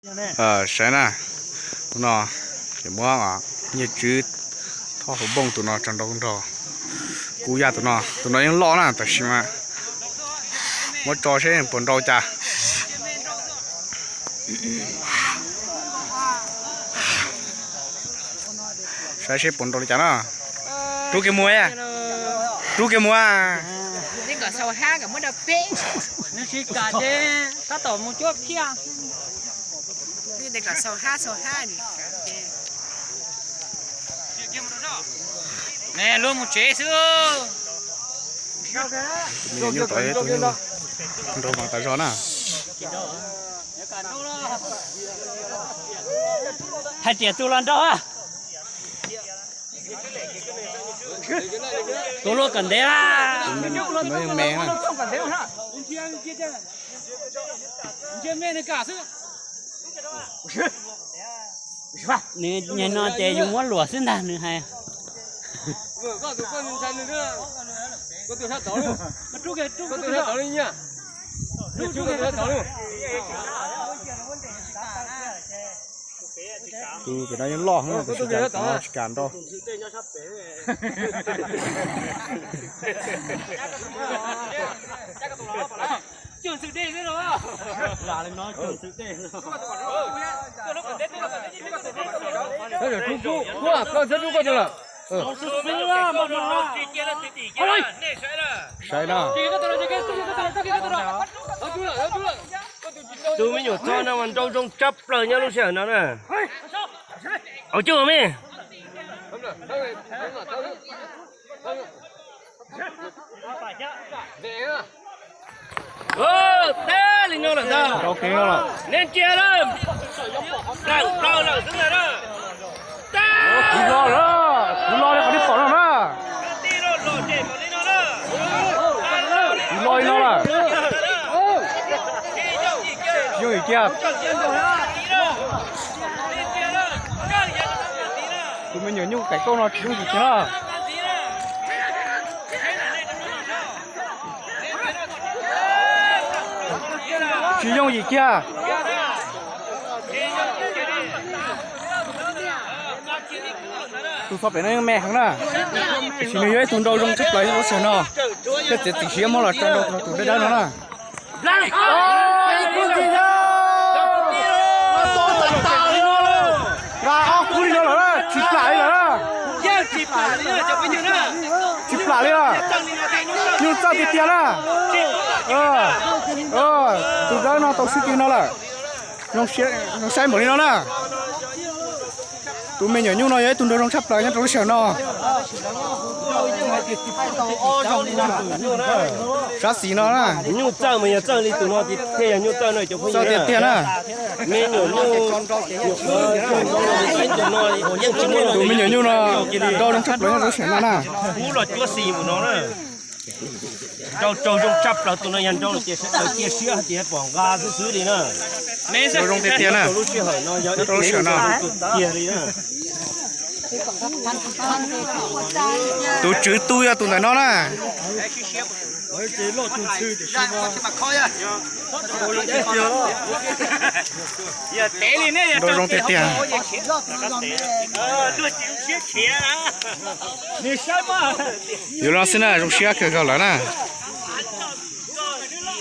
Saib na, tus no ces muab nyiaj tswb thob hauv npooj tus no tso nrau nrog kub yaj tus no. Tus no yeej loj na, tab sis mas muab tso seb puas nrau cas. Saib seb puas nrau li cas na. Rub kiag muag, rub kiag muag. Luag mus tsev xwb. Tus me nyuam nyuj tod yog tus nyuj nrau mas tas zog na. Hais tias tus los nrau. Tus luaj kom ntev. Nws nyem no ces yus muab luam xwb ntag nws hais. Tus pem no yeej loj heev, tus tsis kam nrau. Saib na. Tus me nyuam txog no mas nrau zoo tshaj plaws nyob lub sij hawm no na. Au cuj me. Teb li no lawm ntag. Neb ntsia lawm, dawm plaws lawm xwb ntag na. Kuv lo lawm, kuv lo li qhov nej pom no na. Kuv lo li no lawm. Yooj yim kiag. Tus me nyuam nyuj kaim kauj no tsis yooj yim kiag na. Tsis yooj yim kiag. Tus txog pem no yeej me heev na, tiam sis nws yog ib tug nrau zoo tshaj plaws nyob lub sij hawm no. Thiab txiav txim siab muab los tso rau tus dawb dawb no na. Nqa ob kub li no lawm na, tsis plam li lawm na. Tsis plam li lawm. Nyuj txawj tiag tiag na. Tus dawb no tau swb kiag no lawm. Zoo saib npaum li no na. Tus me nyuam nyuj no yog ib tug nrau zoo tshaj plaws nyob rau lub sij hawm no. Sab xis no na. Nyuj txawj mas yog txawj li tus no thiaj yog nyuj txawj no cov phooj ywg. Txawj tiag tiag na. Me nyuam nyuj, tus me nyuam nyuj no nrau zoo tshaj plaws nyob rau lub sij hawm no na. Kub los cuab xis mus no na. Nrau raug zoo tshaj plaws tus no yog nrau ces sawv daws cia siab hais tias pom nqa xwb xwb li na. Nrau zoo tiag tiag na. Lub sij hawm no yog ib tug nrau zoo tiag li na. Tus tswv tu yog tus ntawm no na. Nrau zoo tiag tiag. Yuav no xwb na, zoo siab kawg nkaus lawm na.